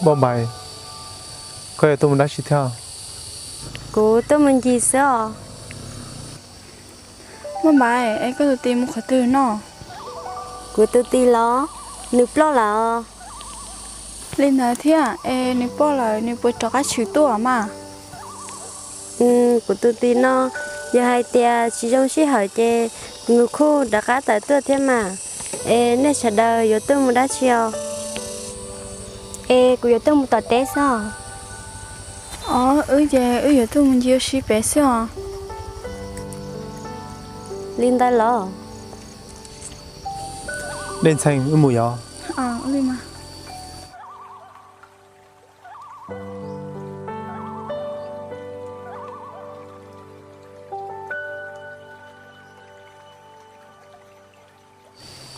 Npauj Npais, koj yuav tuaj mus dab tsi thiab? Kuv tuaj mus ncig xwb os. Npauj Npais, es koj tus tij mus qhov twg no? Kuv tus tij los, nws ploj lawm. Li ntawd thiab, es nws ploj lawm nws puas rov qab tshwm tuaj mas? Kuv tus tij no, yog hais tias tsis zoo sij hawm ces nws kuj rov qab tawm tuaj thiab mas. Es nej sawv daws yuav tuaj mus dab tsi os? Es kuv yuav tuaj mus tom teb xwb os. Os, wb ces wb yuav tuaj mus ncig ua si pem xwb os. Li ntawd los? Dej Ntxhee, wb mus yos.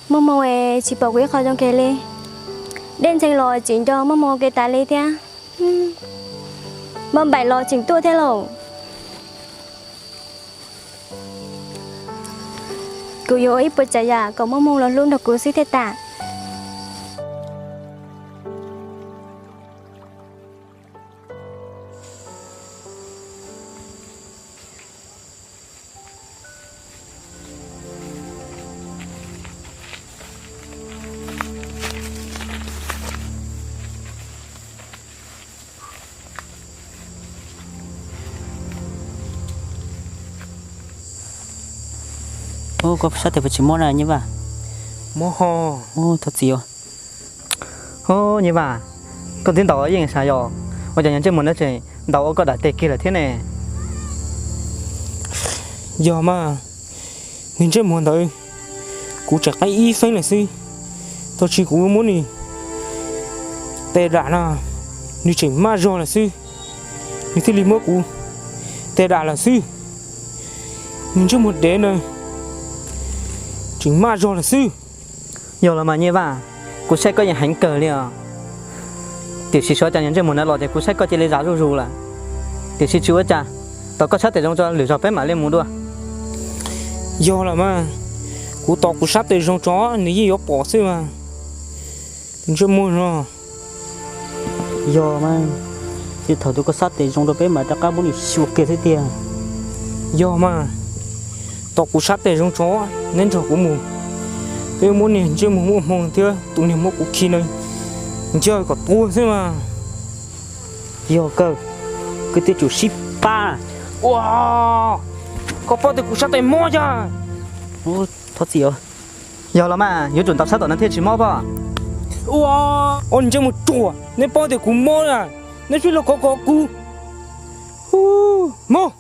Muaj hmoo es tsis pom kuv ib qho zoo kiag li. Dej Ntxhee los tseem nco muaj hmoo ua ke tas li thiab. Npauj Npais los tseem tuaj thiab lauj. Kuv yuav ua ib puas tsav yam kom muaj hmoo los hlub nrog kuv xwb thiaj tas. Ub, koj sab tes puas tsis mob na Nyiaj Vaj? Mob ho. Ub, thov txim os. Ub, Nyiaj Vaj, koj twb ntaus yeej sav yos, ua cas nws ntsej muag ntawd tseem ntaus ua koj dam tes kiag lawm thiab ne? Yog mas, nws ntsej muag ntawd kuv tseem qeeb ib feeb lawm xwb, tab sis kuv muab nws tes dam no, nws tseem maj zog lawm xwb. Nws thiaj li muab kuv tes dam lawm xwb. Nws ntsej muag dev na, tseem maj zog lawm xwb. Yog los mas Nyiaj Vaj, kuv saib koj yeej heev kawg li os. Tiam sis xyov cas niag ntsej muag ntawd los ces kuv saib koj cia li zam zuj zus lawm. Tiam sis tsis ua cas, tos koj sab tes zoo tso lwm zaug peb mam li mus dua. Yog los mas, kuv tos kuv sab tes zoo tso nws yeej yuav pom xwb mas. Ntsej muag no. Yog mas, ces thaum twg koj sab tes zoo rau peb mam rov qab muab nws xyuas kiag xwb tiag. Yog mas, tos kuv sab tes zoo tso, neb nrog kuv mus. Peb muab niag ntsej muag muaj hmoo thiab tus niag muab kuv khi no ncaj kom tuag xwb mas. Yog kawg, kwv tij tsum sib pab. Ua, koj paub tias kuv sab tes mob yog? Thov txim. Yog los mas, yuav tsum ntaus sab tom no thiaj tsis mob pob. Ua, ob niag ntsej muag ruam, neb paub tias kuv mob na, neb pheej los kov kov kuv. Hu, mob.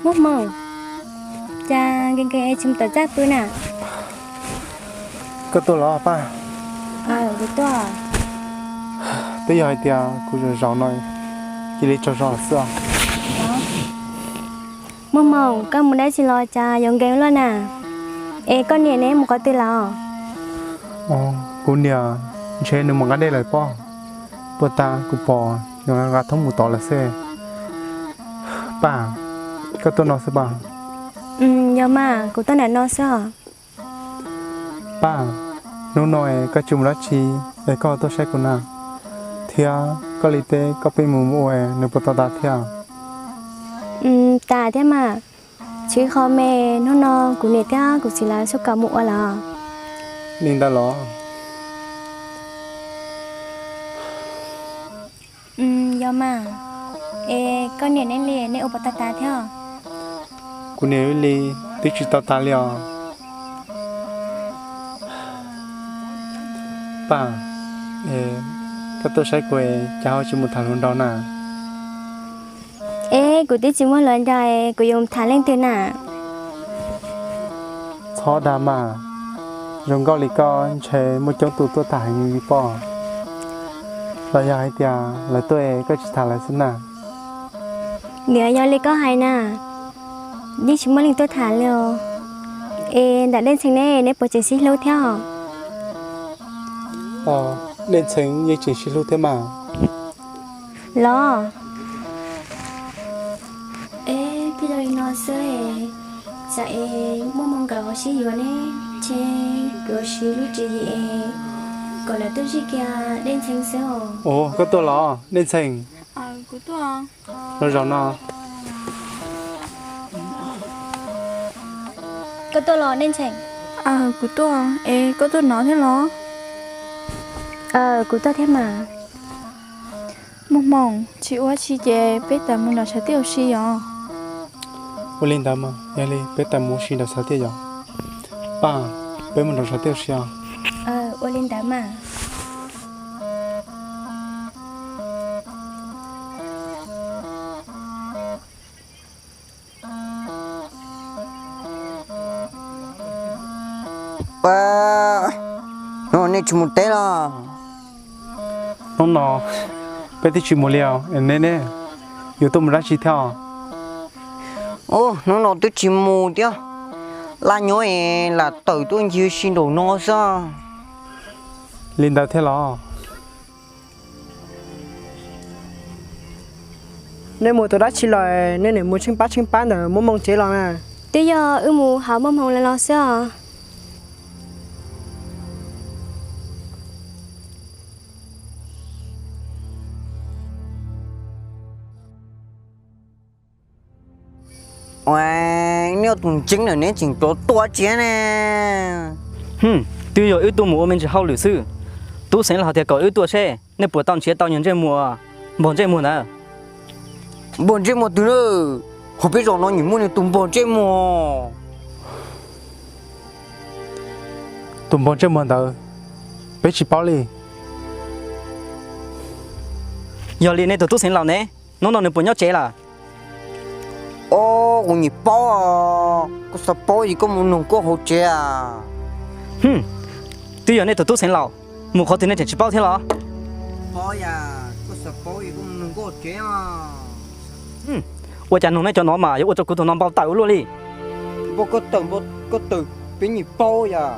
Muaj hmoo, cas nkees nkees es tsis mus tom txaj pw na? Koj tuaj los Paj? Kuv tuaj. Twb yog hais tias kuv zaum zaum no cia li tsaug zog lawm xwb os. Muaj hmoo, koj mus dab tsi los cas yuav nkees luaj na? Es koj niam ne mus qhov twg lawm? Kuv niam ntshe nws mus nqa dej lawm pob. Puag ta kuv pom nws nqa nqa thoob mus tod lawm xwb. Paj, koj tuaj no xwb Paj? Yog mas, kuv tuaj nram no xwb os. Paj, hnub no es koj tsis mus dab tsi es koj tuaj saib kuv na, thiab koj li teb koj pheej mus mus ua es nws puas tau tas thiab? Tas thiab mas, tsis qhov me, hnub no kuv niam thiab kuv txiv lawv xub kam mus ua lawm. Li ntawd los? Yog mas, es koj niam neb li, neb ua puas tau tas thiab? Kuv niam li twb tsis tau tas li os. Paj, koj tuaj saib kuv es cas ho tsis mus tham hluas nraug na? Es kuv twb tsis muaj hluas nraug es kuv yuav mus tham leej twg na? Txhob dag mas, zoo nkauj li koj ntshe muaj coob tus tuaj tham heev li pob. Los yog hais tias lawv tuaj es koj tsis tham lawv xwb na? Nws yog li koj hais na, yeej tsis muaj leej tuaj tham li os. Es ntawm Dej Ntxhee ne, neb puas tseem sib hlub thiab os? Dej Ntxhee yeej tseem sib hlub thiab mas. Los, es peb zoo li no xwb, tsam es Muaj Hmoo nkawd ho sib yuav ne, ces kuv yuav siv lub tswv yim es kom lawv tuaj zij kiag Dej Ntxhee xwb os. Ua koj tuaj los Dej Ntxhee? Los zaum no. Koj tuaj los Dej Ntxhee? Kuv tuaj, es koj tuaj no thiab los? Kuv tuaj thiab mas. Muaj Hmoo, tsis ua tsi ces peb tawm mus nram tshav tiaj ua si os. Ua li ntawd mas, yog li peb tawm mus ua si nram tshav tiaj yom. Paj, peb mus nram tshav tiaj ua si os. Ua li ntawd mas. Hnub no nej tsis mus teb los? Hnub no peb twb tsis mus li os, neb ne, yuav tuaj mus dab tsi thiab os? Hnub no twb tsis mus thiab, laj nyob es lam tawm tuaj ncig si nraum no xwb. Li ntawd thiab los? Nej mus tau dab tsi los nej niam mus tsheej pab tsheej pab ntawm Muaj Hmoo tsev los na? Twb yog wb mus hauv Muaj Hmoo lawv los xwb os. Ua, neb tus ntseeb lawm neb tseem rov tuaj tsi ne? Twb yog wb tuaj mus ua me ntsis hauj lwm xwb. Tub Xeev Laus hais tias kom wb tuaj seb nej puas tau nrhiav tau nyuag ntsej muag, npog ntsej muag ntawd. Npog ntsej muag twg na? Hauv peb zos no nyiam muaj nws tus npog ntsej muag. Tus npog ntsej muag ntawd peb tsis paub li. Yog li nej tus tub Xeev Laus ne, hnub no nws puas nyob tsev lawm? Os, kuv nyiam paub, koj xav paub ces koj mus nug koj hauv tsev as. Twb yog nej tus tub Xeev Laus, mus qhov twg nej tseem tsis paub thiab los? Paub yam, koj xav paub es koj mus nug koj hauv tsev. Ua cas nug nej cov no mas yuav ua rau kuv tus no npau taws ua luaj li. Npau koj tawm, npau koj tawm, peb nyiam paub yam.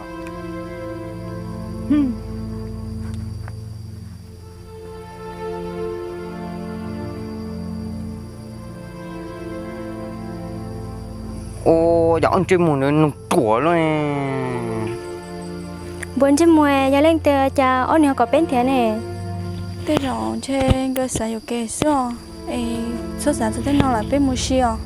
Ua yam ntsej muag nws nug ruam luaj. Npog ntsej muag yog leej twg cas ob nws ho kom peb nrhiav ne? Tej zaum ntshe nkawd xav yuam kev xwb os, es txhob xav txog tej no lawm peb mus si os.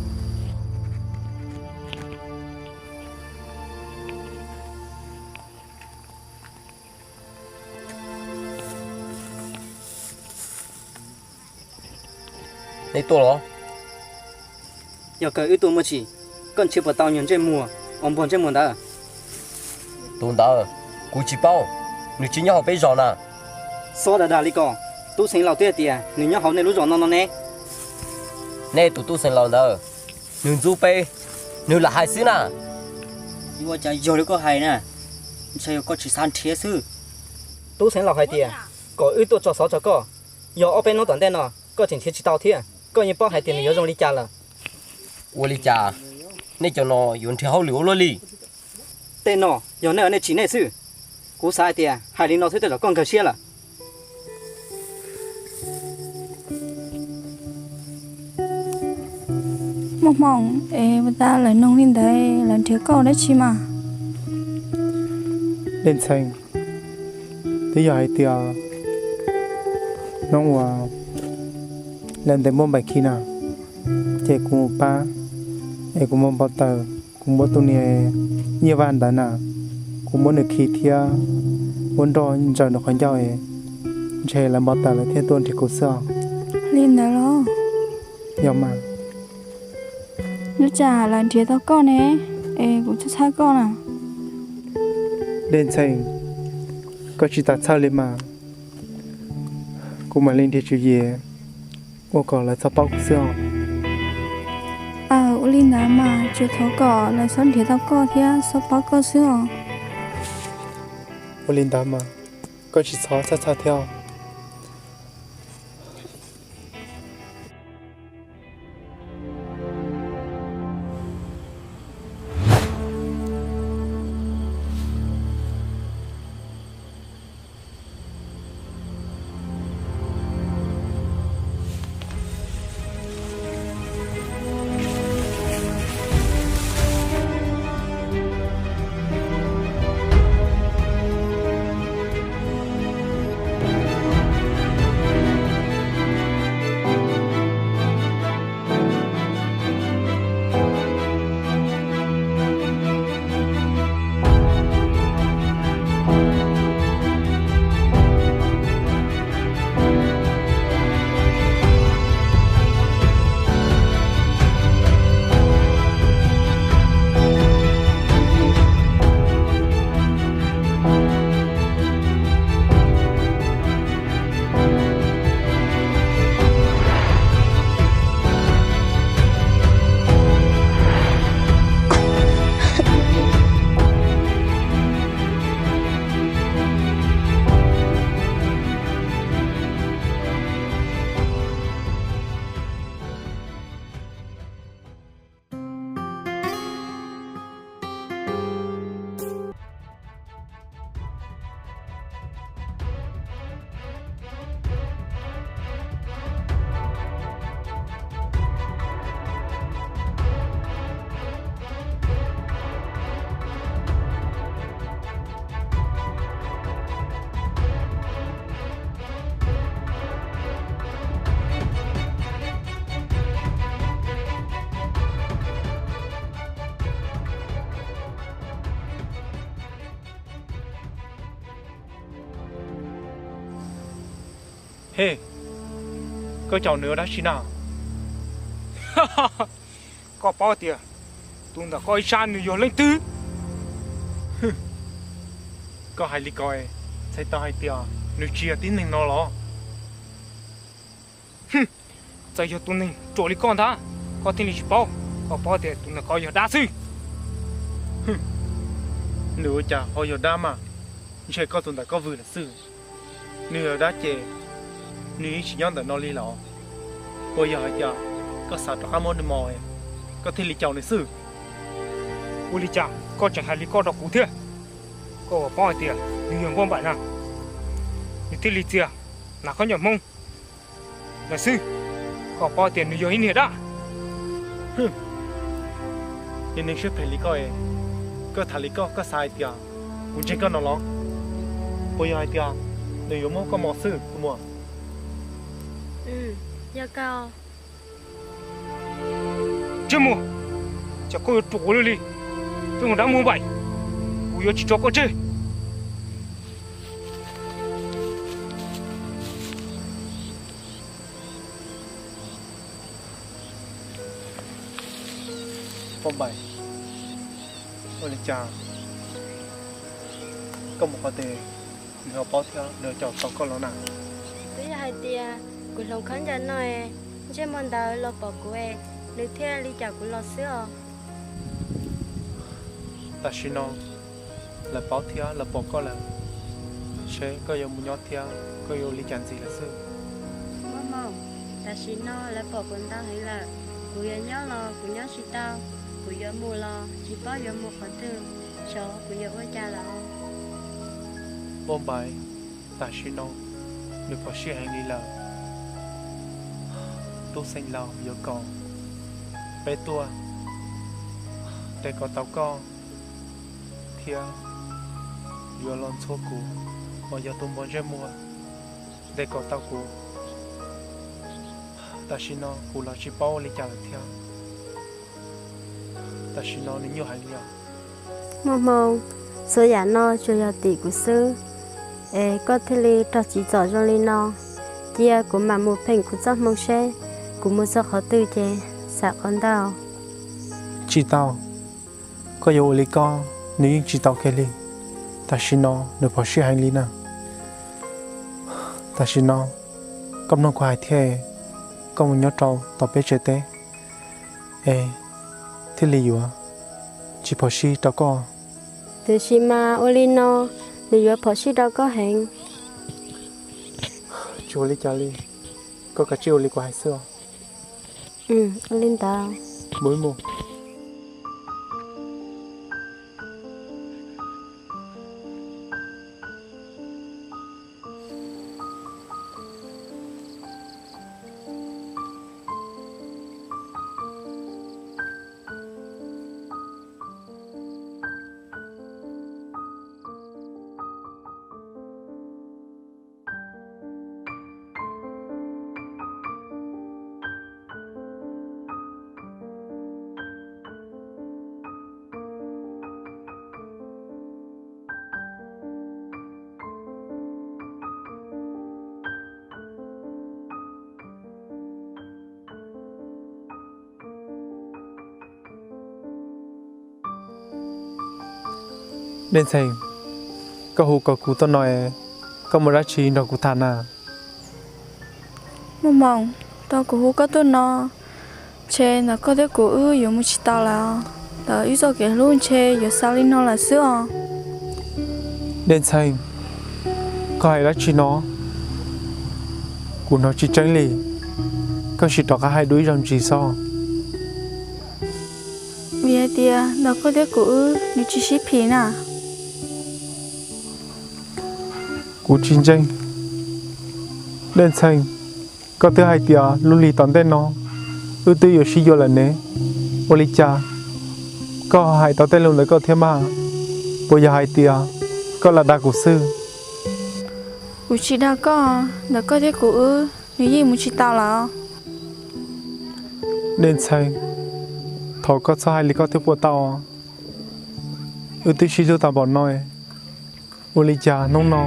Nej tuaj los? Yog kawg wb tuaj muaj tsis, koj nrhiav puas tau nyuag ntsej muag uas npog ntsej muag ntawd? Tus ntawd, kuv tsis paub, nws tsis nyob hauv peb zos na. Xob dag dag li ko, tub Xeev Laus twb hais tias nws nyob hauv nej lub zos no no ne. Nej tus tub Xeev Laus ntawd, nws ntxub peb, nws lam hais xwb na. Yuav ua cas yog li koj hais na, ntshe yog koj tsis xav nrhiav xwb. Tub Xeev Laus hais tias kom wb tuaj tso xov rau koj, yog ob peb hnub tom ntej no koj tseem nrhiav tsis tau thiab, koj yeej paub hais tias nws yuav zoo li cas lawm. Ua li cas nej cov no yuav nrhiav hauj lwm ua luaj li? Tej no yog nej ua nej tsim nej xwb. Kuv xav hais tias hais li no xwb tej zaum koj nkag siab lawm. Muaj hmoo es puas tas lawv noog li ntawd lawv nrhiav koj dab tsi mas? Dej Ntxhee, twb yog hais tias hnub uas lawv ntes muab npaim khi na, ces kuv mus pab es kuv muab npau taws, kuv muab tus niag Nyiaj Vaj ntawd na, kuv muab nws khi thiab muab nroj ntsaws nws qhov ncauj es ntshe lawv npau taws lawv thiaj tuaj nrhiav kuv xwb os. Li ntawd los? Yog mas. Ua cas lawv nrhiav tau koj ne, es kuv txhawj txhawj koj na. Dej Ntxhee, koj tsis tas txhawj li mas, kuv mam li nrhiav tswv yim ua kom lawv txhob paub kuv xwb os. Aw, ua li ntawd mas tsuas thov kom lawv txhob nrhiav tau koj thiab txhob paub koj xwb os. Ua li ntawd mas koj tsis txhob txhawj txhawj thiab os. He, koj caum nws ua dab tsi na? Koj paub tias tus ntawm koj ib sab nws yog leej twg? Koj hais li ko, txhais tau hais tias nws tsis yog tib neeg no los? Txawm yog tus neeg ruam li koj ntag, koj thiaj li tsis paub. Koj paub tias tus ntawm koj yog dab xwb. Nws ua cas ho yog dab mas? Ntshe koj tus ntawm koj vwm lawm xwb. Nws yog dab ces nws yeej tsis nyob ntawm no li los? Puas yog hais tias koj xav rov qab muab nws mos, koj thiaj li caum nws xwb? Ua li cas koj tseem hais li koj rau kuv thiab? Koj puas paub hais tias nws yog Npauj Npaim na, nws thiaj li txia nas khaub ncaws Hmoob lawm xwb. Koj paub tias nws yog ib niag dab. Niag neeg siab phem li koj, koj tham li koj, koj xav hais tias kuv ntseeg koj no los? Puas yog hais tias nws yuav muab koj mos xwb tus muam? Ntsej muag, cas koj yuav ruam ua luaj li, tus dab Npauj Npaim, kuv yuav tsis tso koj tseg. Npauj Npaim, ua li cas koj mus qhov twg nws ho paub thiab nws ho caum tau koj los na? Twb yog hais tias kuv hloov khaub ncaws no, ntsej muag ntawd los pom kuv, nws thiaj li caum kuv los xwb os. Tam sim no lawv paub thiab lawv pom koj lawm, seb koj yuav mus nyob thiab koj yuav ua li cas ntxiv lawm xwb. Muaj hmoo, tam sim no lawv pom kuv ntau heev lawm, kuv yuav nyob los kuv nyob tsis tau, kuv yuav mus los tsis paub yuav mus qhov twg, xyov kuv yuav ua cas lawm. Npauj Npaim, tam sim no nws phom sij heev li lawm. Tub Xeev Laus yuav kom peb tuaj de kom tau koj, thiab yuav los ntxhua kuv uas yog tus npog ntsej muag de kom tau kuv. Tam sim no kuv los tsis paub ua li cas lawm thiab. Tam sim no nws nyuaj heev li os. Muaj hmoo, txhua yam no tsuas yog tim kuv xwb, es koj thiaj li raug tsim txom zoo li no. Cia kuv mam mus pheej kuv txoj hmoo seb kuv mus txog qhov twg ces xav qhov ntau. Tsis tau, koj yuav ua li ko nws yeej tsis tau kiag li. Tam sim no nws phom sij heev li na. Tam sim no koj mloog kuv hais thiab, koj mus nyob rau tom peb tsev teb es thiaj li yuav tsis phom sij rau koj. Tiam sis mas ua li no nws yuav phom sij rau koj heev. Tsis ua li cas li, koj kav tsij ua li kuv hais xwb os. Ua li ntawd. Mus ib mus. Dej Ntxhee, koj hu kom kuv tuaj no es koj muaj dab tsi nrog kuv tham na? Muaj hmoo, tau kuv hu koj tuaj no, ntshe ntawm koj thiab kuv wb yuav mus tsis tau lawm. Ntawm wb txoj kev hlub ntshe yuav xaus li no lawm xwb os. Dej Ntxhee, koj hais dab tsi no? Kuv hnov tsis tseeb li, koj sim rov qab hais dua ib zaug ntsis xwb. Vim hais tias ntawm koj thiab kuv wb nws tsis sib phim na. Kuv tsis ntseeg. Dej Ntxhee, koj twb hais tias lub hli tom ntej no wb twb yuav sib yuav lawm ne. Ua li cas koj ho hais tau tej lus ntawd koj thiab mas? Puas yog hais tias koj lam dag kuv xwb? Kuv tsis dag koj, ntawm koj thiab kuv wb nws yeej mus tsis tau lawm. Dej Ntxhee, thov koj txhob hais li koj thiaj puas tau. Wb twb sib hlub tag npaum no, ua li cas hnub no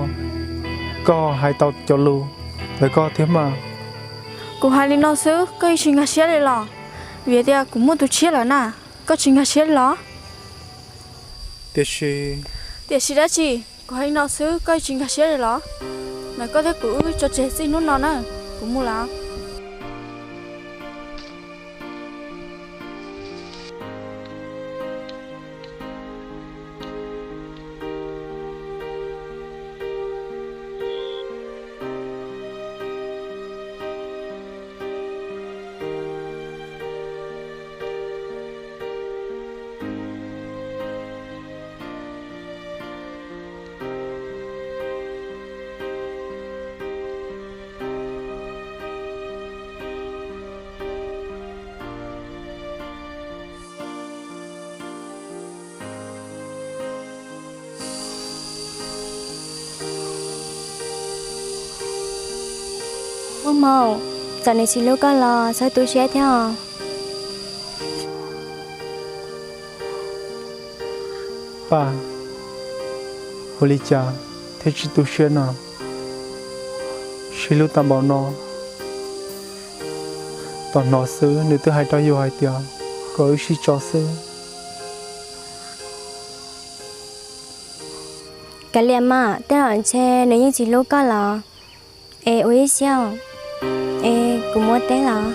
koj hais tau cov lus ntawm koj thiab mas. Kuv hais li no xwb koj yeej tsis nkag siab li los? Vim tias kuv muaj tus tshiab lawm na, koj tsis nkag siab li los? Tiam sis, tiam sis dab tsi? Kuv hais li no xwb koj yeej tsis nkag siab li los? Ntawm koj thiab kuv wb tso tseg txij hnub no na, kuv mus lawm. Muaj hmoo, txawm nws tsis hlub koj los txhob tu siab thiab os. Paj, ua li cas thiaj tsis tu siab no? Sib hlub tag npaum no, tom hnov xwb nws twb hais rau yus hais tias kom wb sib tso xwb. Kav liam mas, tej zaum ntshe nws yeej tsis hlub koj los. Es ua ib siab, es kuv mus ua teb los.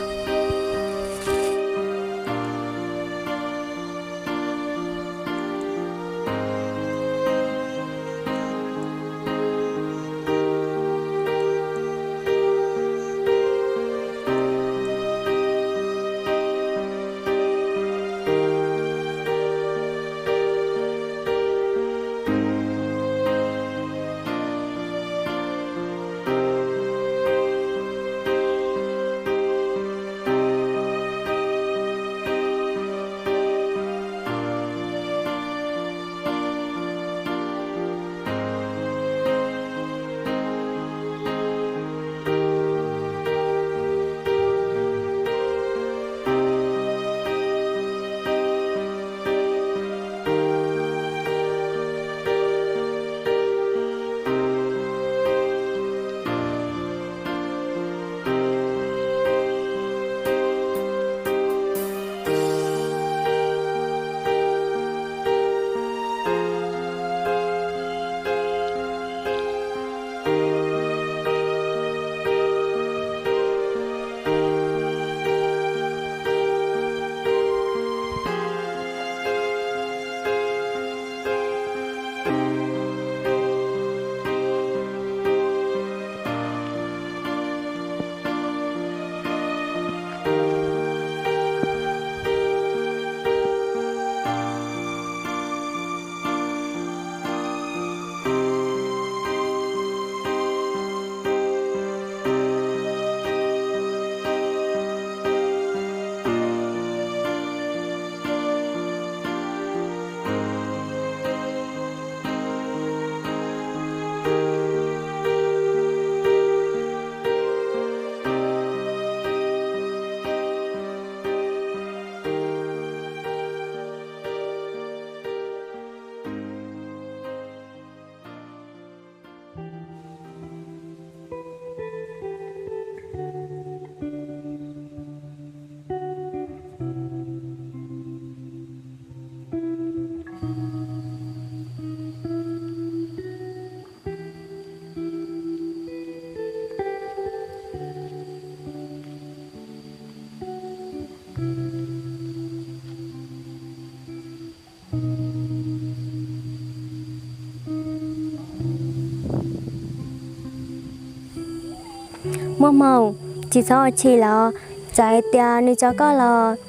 Muaj hmoo, tsis txhob ua chim los, txawm hais tias nws tso koj los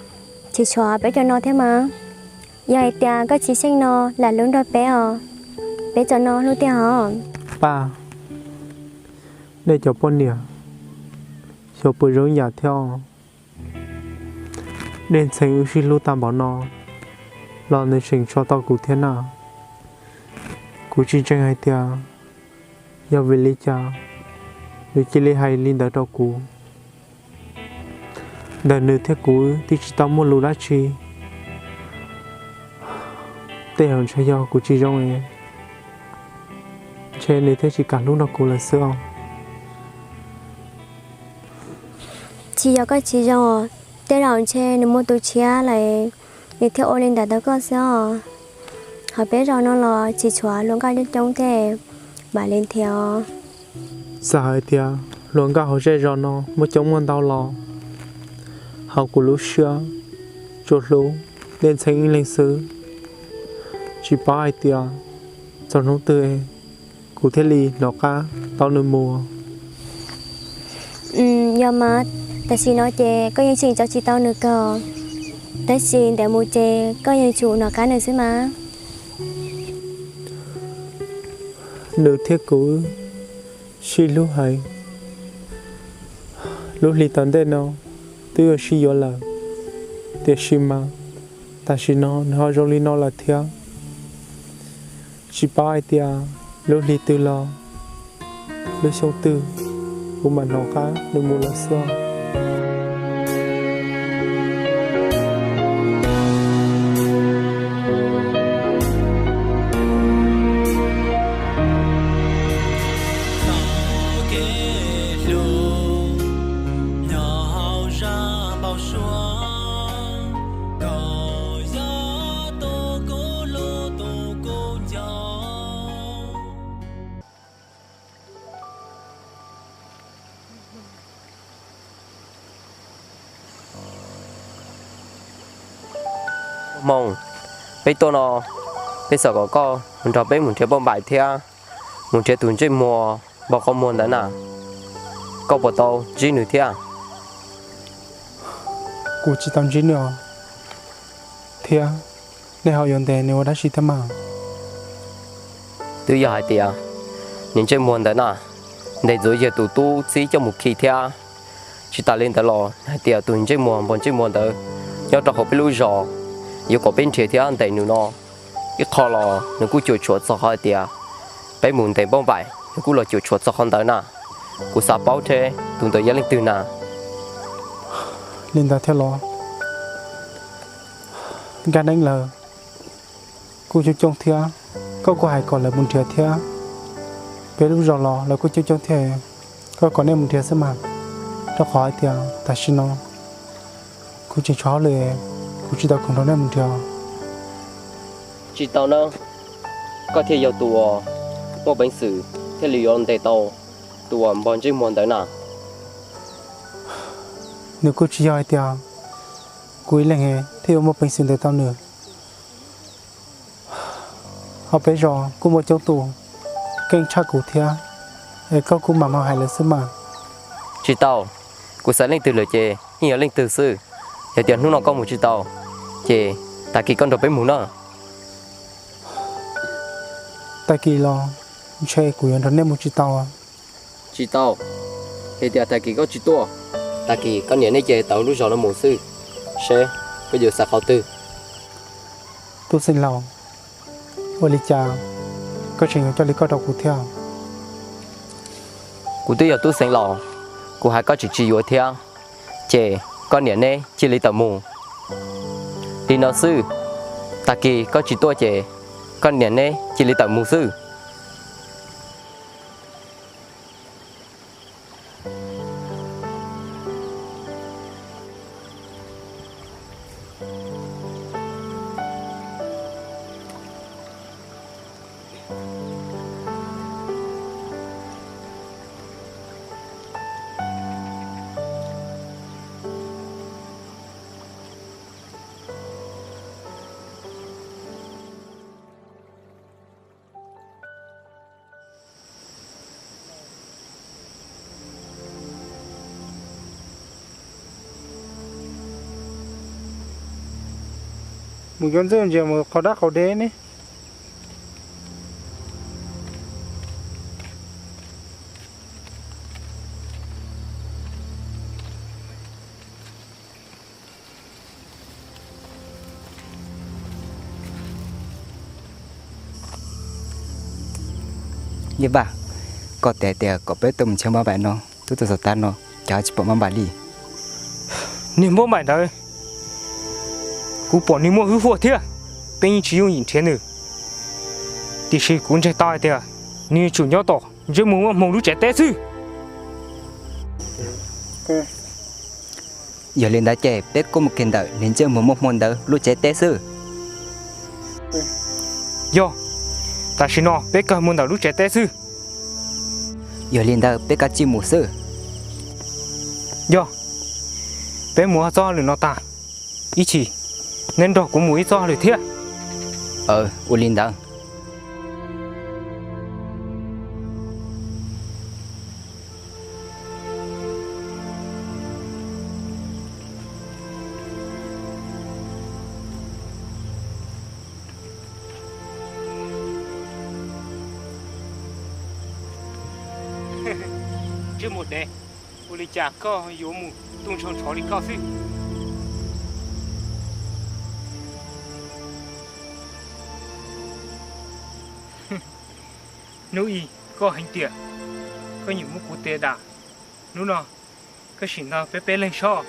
tsis tshuav peb cov no thiab mas. Yog hais tias koj tsis xyeej no lam hlub nrog peb os, peb cov no hlub tiag hos. Paj, nej cov poj niam xyov puas zoo yam thiab os. Nej ntxhee wb sib hlub tag npaum no los nws tseem tso tau kuv thiab na. Kuv tsis ntseeg hais tias yog vim li cas nws cia li hais li ntawd rau kuv. Ntawm nws thiab kuv twb tsis tau muaj lus dab tsi. Tej zaum ntshe yog kuv tsis zoo es ntshe nws thiaj tsis kam hlub nrog kuv lawm xwb os. Tsis yog koj tsis zoo, tej zaum ntshe nws muaj tus tshiab lawm, nws thiaj ua li ntawd rau koj xwb os. Hauv peb zos no los tsis tshuav hluas nkauj coob coob tej, vam li ntiag. Txawm hais tias hluas nkauj hauv zej zos no muaj coob muaj ntau los, hauv kuv lub siab tsuas hlub Dej Ntxhee ib leeg xwb. Tsis paub hais tias txog hnub twg kuv thiaj li hnov qab tau nws mus. Yog mas, tam sim no ces koj yeej tseem tso tsis tau nws kawg, tab sis ntev mus ces koj yeej tsum hnov qab nws xwb mas. Nws thiab kuv sib hlub heev, lub hli tom ntej no twb yuav sib yuav lawm, tiam sis mas tam sim no nws ho zoo li no lawm thiab. Tsis paub hais tias lub hli twg los lub xyoo twg kuv mam hnov qab nws mus lawm xwb. Hmoo, peb tuaj no, peb xav kom koj mus nrog peb mus nrhiav npauj npaim thiab mus nrhiav tus ntsej muag npog qhov muag ntawd na. Koj puas tau ntsib nws thiab? Kuv tsis tau ntsib nws os, thiab nej ho yuav ntes nws ua dab tsi thiab mas? Twb yog hais tias nws ntsej muag ntawd na, ntes ntxuav yawg tus tub txib coj mus khi thiab. Tsis tas li ntawd los hais tias tus ntsej muag npog ntsej muag ntawd nyob rau hauv peb lub zos, yuav kom peb nrhiav thiab ntes nws no. Ib qho los nws kuj cuam tshuam txog qhov hais tias peb mus ntes npauj npaim, nws kuj los cuam tshuam txog qhov ntawd na. Kuv xav paub thiab tus ntawd yog leej twg na. Li ntawd thiab los? Nkaj Neeb lawv kuj coob coob thiab, koj kuj hais kom lawv mus nrhiav thiab. Peb lub zos los lawv kuj coob coob thiab, koj kom nej mus nrhiav xwb mas. Rau qhov hais tias tam sim no kuv tseem tshuav hauj lwm, kuv tsis tau khoom nrog nej mus nrhiav. Tsis tau na, koj thiaj yog tus uas muaj peev xwm thiaj li yuav ntes tau tus uas npog ntsej muag ntawd na. Nws kuj tsis yog hais tias kuv ib leeg thiaj yuav muaj peev xwm ntes tau nws. Hauv peb zos kuj muaj coob tus keej tshaj kuv thiab, es koj kuj mam mam hais lawv xwb mas. Tsis tau, kuv xav leej twg lawm ces yeej yog leej twg xwb. Yog tias hnub no koj mus tsis tau, ces tag kis koj nrog peb mus na. Tag kis los ntshe kuv yuav nrog nej mus tsis tau. Tsis tau, yog tias tag kis koj tsis tuaj, tag kis koj niam neb ces tawm lub zos no mus xwb, seb koj yuav xav qhov twg. Tub Xeev Laus, ua li cas koj tseem yuav coj li koj rau kuv thiab? Kuv twb yog tub Xeev Laus, kuv hais koj tseem tsis yuav thiab, ces koj niam neb cia li tawm mus. Li no xwb, tag kis koj tsis tuaj ces koj niam neb cia li tawm mus xwb. Mus cov ntxwj ntsia mus qhov dab qhov deb ne. Yej Vaj, koj tias tias kom peb tuaj mus nrhiav npauj npaim no, twb tuaj txog tav no cas ho tsis pom npauj npaim li. Niag npauj npaim ntawd, kuv pom nws muaj hwj huaj thiab, peb yeej tsis yooj yim nrhiav nws. Tiam sis kuv ntseeg tau hais tias nws yuav tsum nyob tom ntsej muag muaj hmoo lub tsev teb xwb. Yog li ntawd ces peb kuj mus kiag ntawm niag ntsej muag muaj hmoo ntawd lub tsev teb xwb. Yog, tam sim no peb kawg mus ntawm lub tsev teb xwb. Yog li ntawd peb kav tsij mus xwb. Yog, peb mus txoj hauj lwm no tag, ib chim neb nrog kuv mus ib txoj hauj lwm thiab. Ua li ntawd. Ntsej muag dev, ua li cas koj yuav mus tu nrho nrhov li koj xwb? Hnub ib koj heev tiag, koj nyiam muab kuv tes dam, hnub no koj sim nrog peb peb leeg soj.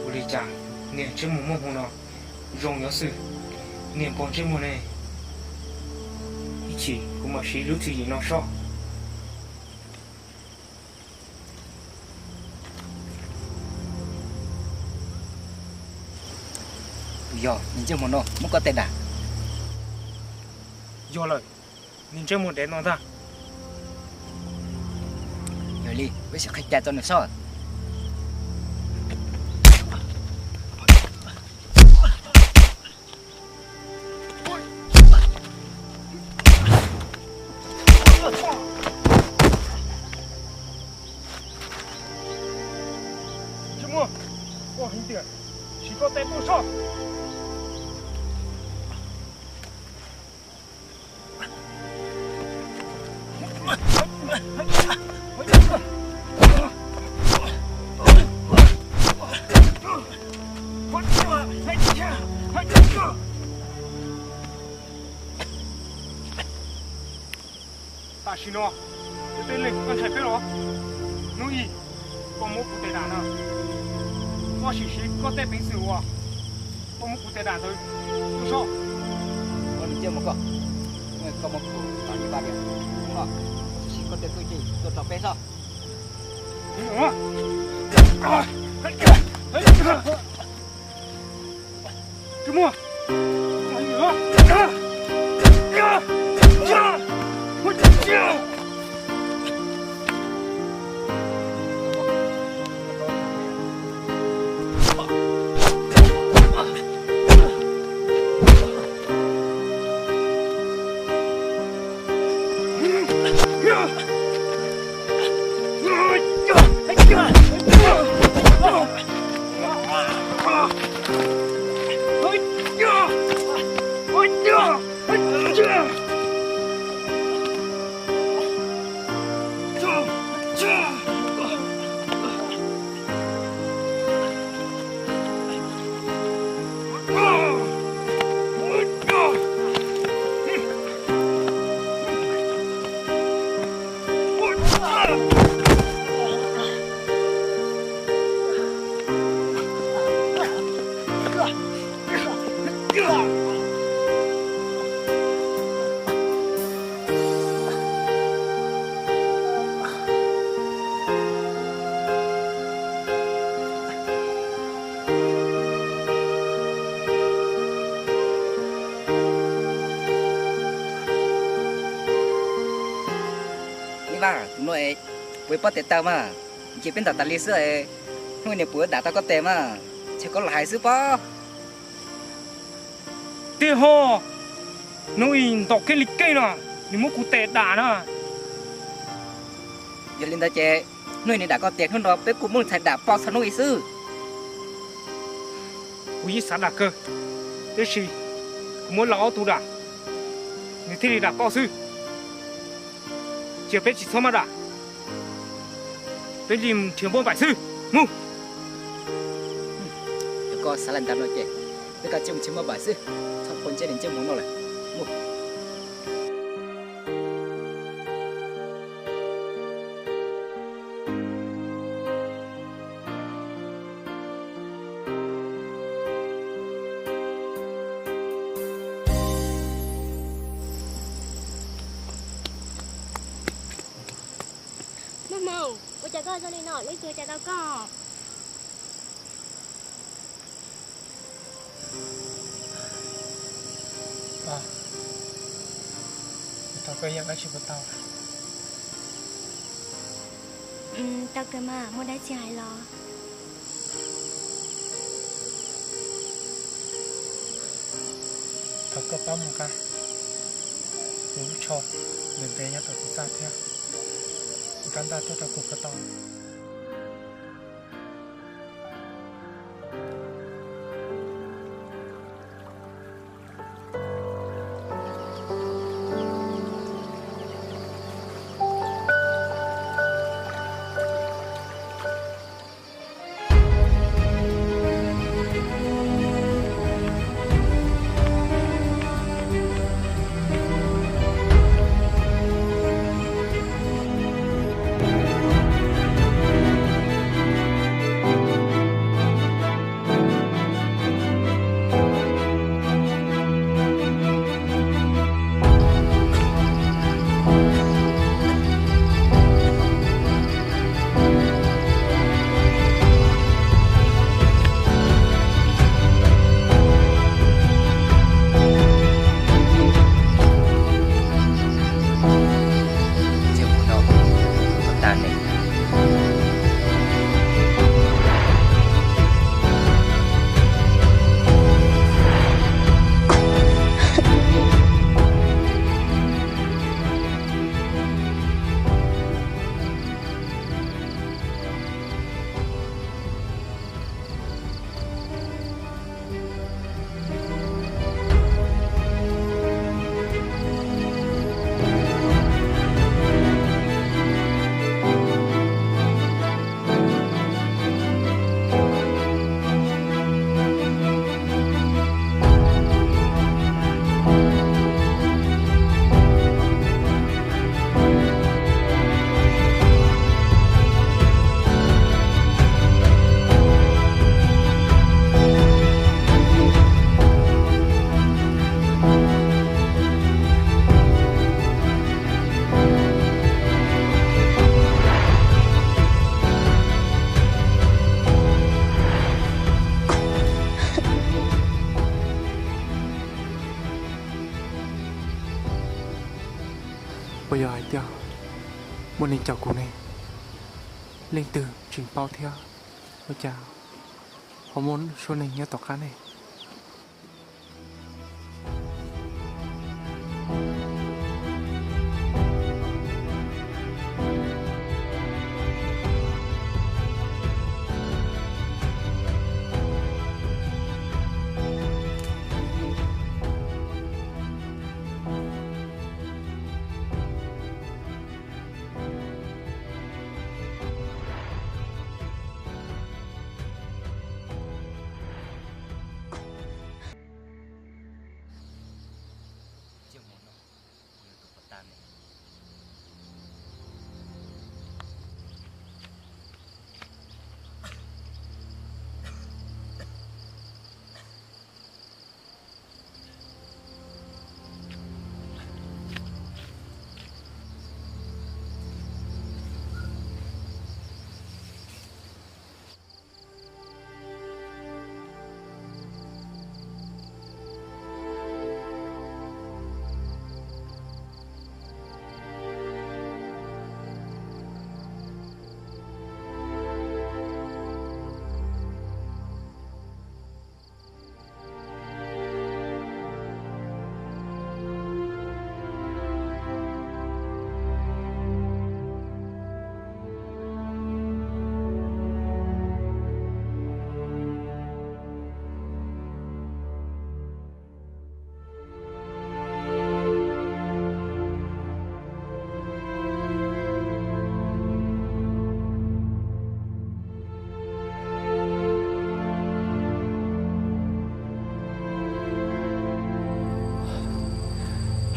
Ua li cas niag ntsej muag muaj hmoo no zoo nyob xwb, niag npog ntsej muag ne. Ib chim kuv mam siv lub tswv yim no soj. Yog niag ntsej muag no muab koj tes dam. Yog lawm, niag ntsej muag dev no ntag. Yog li peb sim qhib cai txog nws soj. Ntsej muag, koj heev tiag, siv koj tes tuaj soj. Tam sim no peb tej neeg koj ntshai peb los? Hnub ib koj muab kuv tes dam na, koj sim siv koj tej peev xwm uas koj muab kuv tes dam ntawd tuaj soj. Koj niag ntsej muag koj, koj muab kuv tom li paj diam, hnub no koj sim siv koj tej txuj ci tuaj rau peb soj. Ntsej muag. Ib Vaj, tus no puas pob tes taw mas, nce peb ntawm tas li xwb, hnub niam puas dam tau koj tes mas, ntshe koj los hais xwb pob. Tiag ho, hnub ib ntaus kiag li keej no, nws muab kuv tes dam na. Yog li ntawd ces hnub ib nws dam koj tes, hnub no peb kuj muab txhais dam poj txog hnub ib xwb. Kuv yeej xav dam kawg, tiam sis kuv muab lawv ob tug dam, nws thiaj li dam poj xwb. Cia peb tsis txhob maj dam, peb li nrhiav npauj npaim xwb. Mus. Yog koj xav li ntawd no ces peb kav tsij mus nrhiav npauj npaim xwb, txhob quav ntsej niag ntsej muag no lawm. Mus. Zoo li no leej twg ua cas tau koj? Kuv thov koj ib yam dab tsi puas tau? Tau kawg mas, muaj dab tsi hais los. Thov koj pab mus nqa kuv lub tsho ntawm ntev nyob rau kuv txaj thiab, nqa ntaj tuaj rau kuv puas tau? Puas yog hais tias muaj neeg caum kuv ne? Leej twg tseem paub thiab? Ua cas ho muaj suab neeg nyob tom qab ne?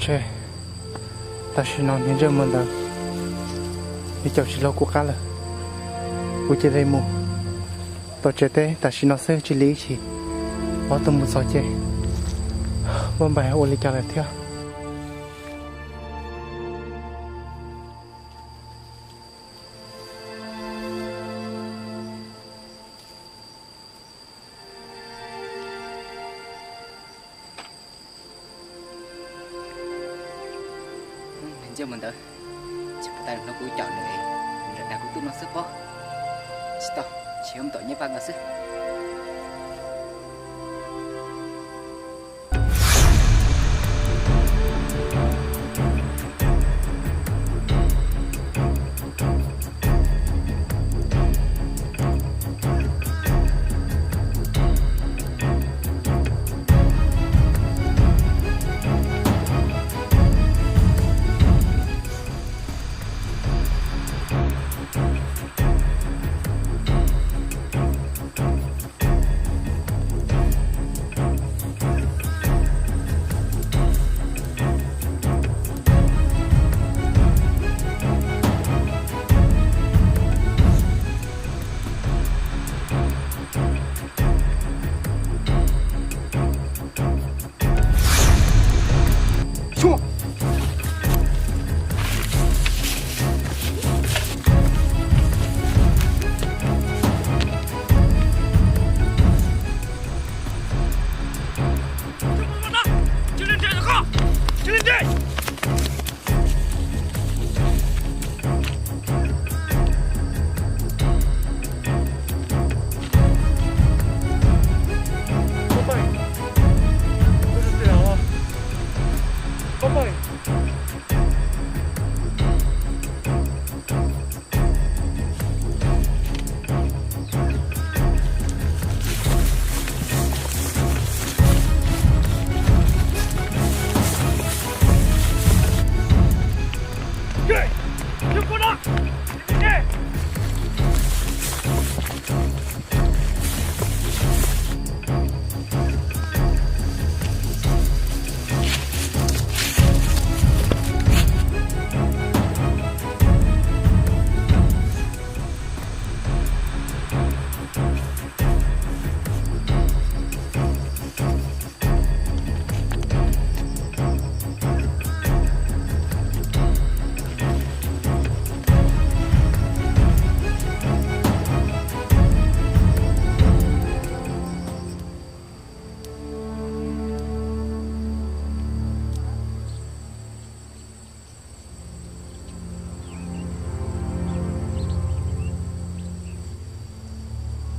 Tse, tam sim no niag ntsej muag ntawd nws caum tsis laug kuv qab lawm. Kuv cia li mus tom tsev teb tam sim no xwb, tsis li ib chim. Ob tug mus txog ces muaj npais ua li cas lawm thiab. Yog mus ntawd, tsis puas tas hnov kuv caum nws, nws lam dag kuv tuaj no xwb pob. Tsis tau, tsis yog mus tom Nyiaj Vaj no xwb.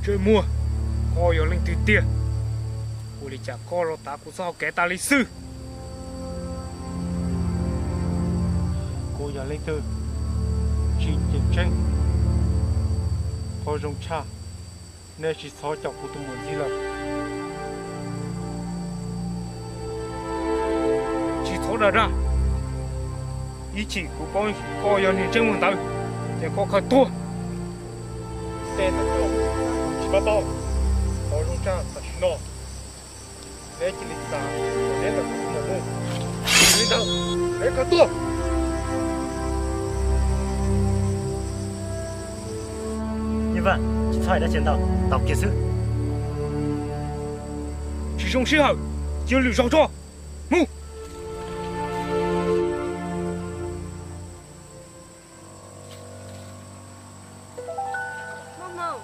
Ntsej muag, koj yog leej twg tiag? Ua li cas koj los tav kuv txoj hau kev tas li xwb? Kuv yog leej twg? Tsis tseem ceeb. Qhov zoo tshaj, neb tsis txhob caum kuv tus muam ntxiv lawm. Tsis txhob dag dag. Ib chim kuv paub koj yog niag ntsej muag ntawd, ces koj khaws tuag. Tej ntawd tsis pab tau. Qhov zoo tshaj tam sim no, neb cia li txav kom neb ntawm kuv tus muam mus. Li ntawd, neb khaws tuag. Nyiaj Vaj, tsis txhob hais dab tsi ntau, tau kiag xwb. Tsis zoo sij hawm, cia lwm zaus tso. Mus. Muaj hmoo,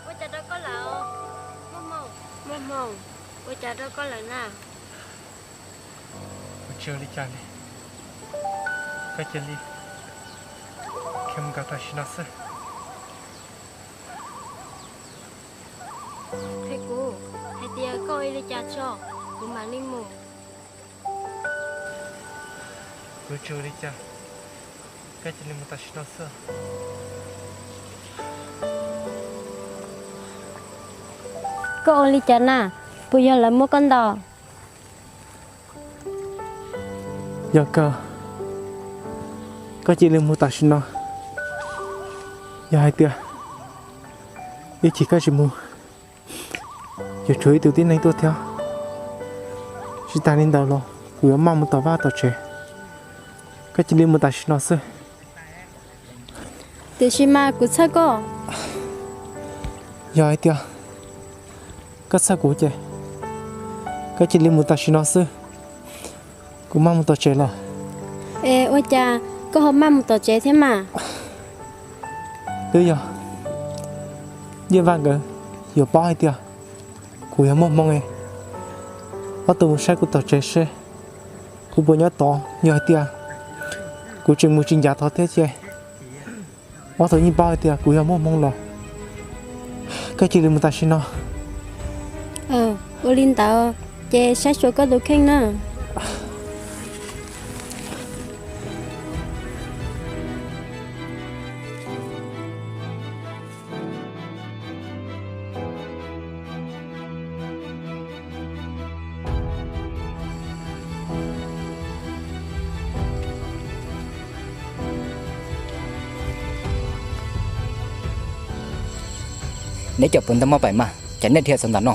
ua cas rau koj lawm? Muaj hmoo, muaj hmoo, ua cas rau koj lawm na? Kuv tsis ua li cas li, koj cia li khiav mus kom tam sim no xwb. Qhia kuv hais tias koj ua li cas tso, kuv mam li mus. Kuv tsis ua li cas, koj cia li mus tam sim no xwb. Koj ua li cas na? Puas yog lawv muab koj ntaus? Yog kawg, koj cia li mus tam sim no. Yog hais tias ib chim koj tsis mus, yuav tshuav ib tug tib neeg tuaj thiab. Tsis tas li ntawd los kuv yuav maj mus tom vaj tom tsev. Koj cia li mus tam sim no xwb. Tiam sis mas kuv txhawj koj. Yog hais tias koj txhawj kuv ces koj cia li mus tam sim no xwb. Kuv maj mus tom tsev los. Es ua cas koj ho maj mus tom tsev thiab mas? Twb yog Nyiaj Vaj nkawd yuav paub hais tias kuv yog muaj hmoo, ob tug mus saib kuv tom tsev seb kuv puas nyob tod. Yog hais tias Kuv tseem mus tsis ncav tod thiab ces ob tug yeej paub hais tias kuv yog muaj hmoo los. Koj cia li mus tam sim no. Ua li ntawd ces saib xyuas koj tus kheej na. Neb cov puas ntau maj paim mas cas nej dhia txog ntawm no?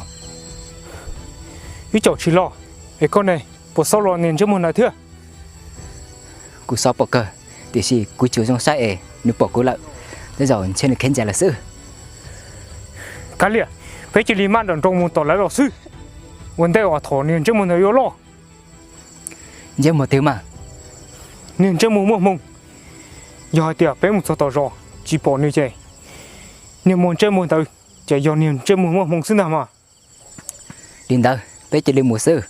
Ib co tsis loj, es koj ne, puas xauj los niag ntsej muag ntawd thiab? Kuv xauj pom kawg, tiam sis kuv tsis zoo saib es nws pom kuv lawm, tej zaum ntshe nws khev ncas lawm xwb. Kav liam, peb cia li maj nram nroos mus tom lawv zos xwb, ua ntej uas thaum niag ntsej muag ntawd yuav loj. Ntsej muag twg mas? Niag ntsej muag muaj hmoo. Yog hais tias peb mus txog tom zos tsis pom nws ces niag muag ntsej muag ntawd ces yog niag ntsej muag muaj hmoo xwb ntag mas. Li ntawd peb cia li mus xwb.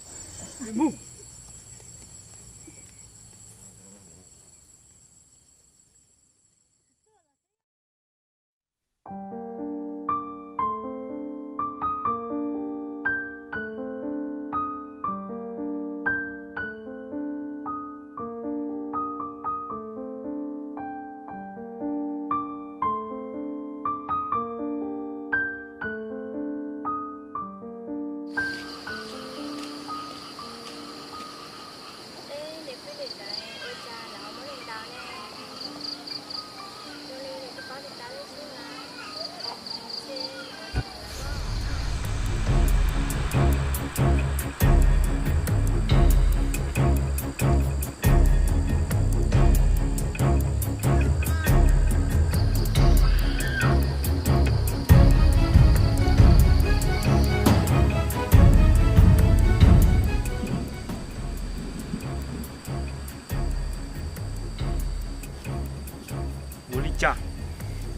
Ua li cas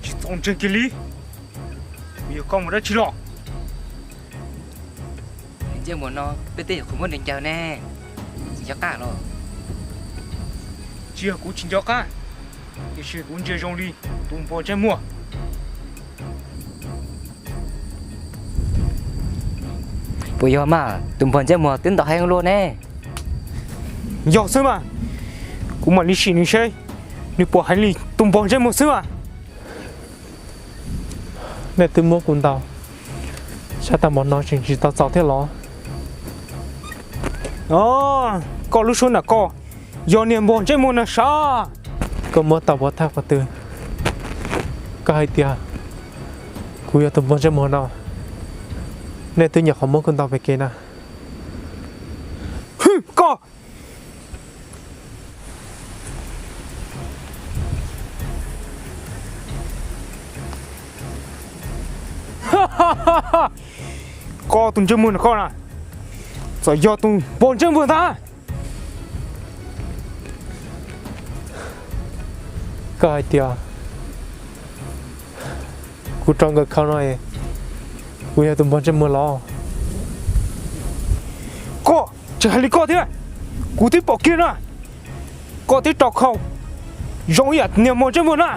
tsis txaus ntseeg kiag li? Kuv yog koj mus dab tsi los? Ntsej muag no peb twb nyuam qhuav muab nws ncaws ne, tsis nco qab los? Tsis yog kuv tsis nco qab, tiam sis kuv ntsia zoo li tus npog ntsej muag. Puas yog mas, tus npog ntsej muag twb ntau heev luaj ne. Yog xwb mas, kuv mam li sim nws seb nws puas heev li tus npog ntsej muag xwb mas. Nej twb muab kuv ntaus sab tag npaum no tseem tsis tau txaus thiab los? Koj lub suab nram koj yog niag npog ntsej muag na sav. Koj muab tau puas tag qhov twg? Koj hais tias kuv yog tus npog ntsej muag no, nej twb nyuam qhuav muab kuv ntaus pem kev na. Koj! Koj tus ntsej muag no koj na, txawm yog tus npog ntsej muag ntag. Koj hais tias kuv rau nkawd khau no, kuv yog tus npog ntsej muag los? Koj tseem hais li koj thiab, kuv twb pom kiag na, koj twb rau khau zoo ib yam niag npog ntsej muag na.